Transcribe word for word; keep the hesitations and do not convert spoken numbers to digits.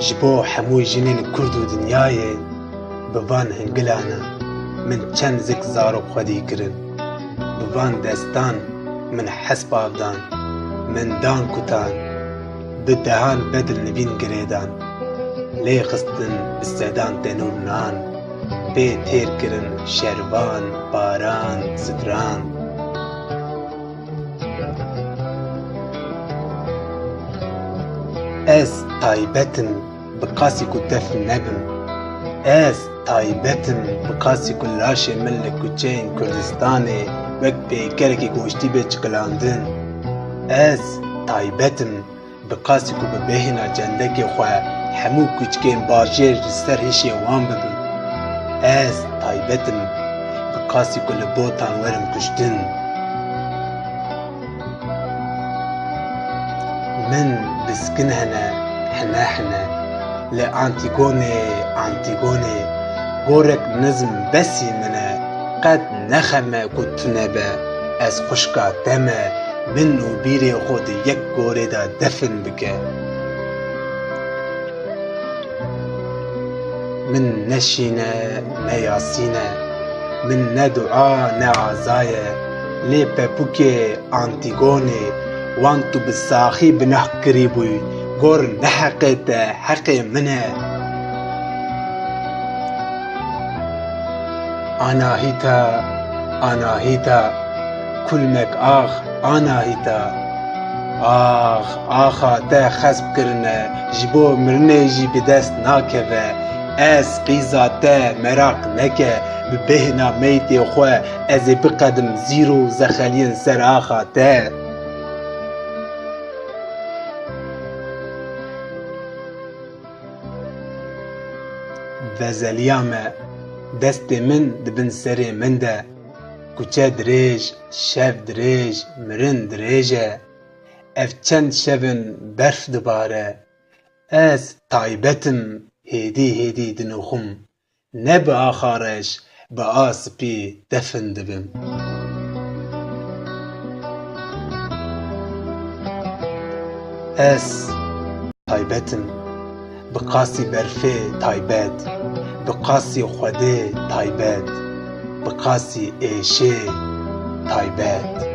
Ji bo hemû jinên Kurd û dinyayê, bi van hingilan e min çend zik zarok xwedî kirin. Bi van destan min hesp avdan, min dan kutan, bi dehan bedil nivîn girêdan, lê xistin bi sedan tenûr nan, pê têr kirin şervan, baran, stran. Ez taybet im, bi qasî ku def nebim. Ez taybet im, bi qasî ku laşê min li kuçeyên Kurdistanê wek peykerekî goştî bê çikilandin. Ez taybet im, bi qasî ku bi bêhna cendekê xwe hemû kuçkên bajêr ji ser hişê wan bibim. Ez taybet im, bi qasî ku li botan werim kuştin. Min biskin hene, hene hene. Li Antigonê, Antigonê, gorek nizm besî min e. Qet nexeme ku tune be. Ez xwişka te me, min û bîrê xwe di yek gorê de defin bike. Min ne şîn e, ne yasîn e, min ne dua ne aza ye. Lê pepûkê Antigonê, wan tu bi saxî binah kirîbûyî, gor ne heqê te, heqê min e. Anahîta, Anahîta, kulmek ax, Anahîta. Ax, axa te xesp kirine, ji bo mirinê jî bi dest nakeve. Ez qîza te meraq neke, bi bêhna meytê xwe ez ê biqedim zîr û zexeliyên ser axa te. Vezeliya me, destê min di bin serê min de. Kuçe dirêj, şev dirêj, mirin dirêj e. Ev çend şev in berf dibare. Ez taybet im, hêdî hêdî dinixum. Ne bi axa reş, bi a spî defin dibim. Ez taybet im, bi qasî berfê taybet, bi qasî Xwedê taybet, bi qasî êşê taybet.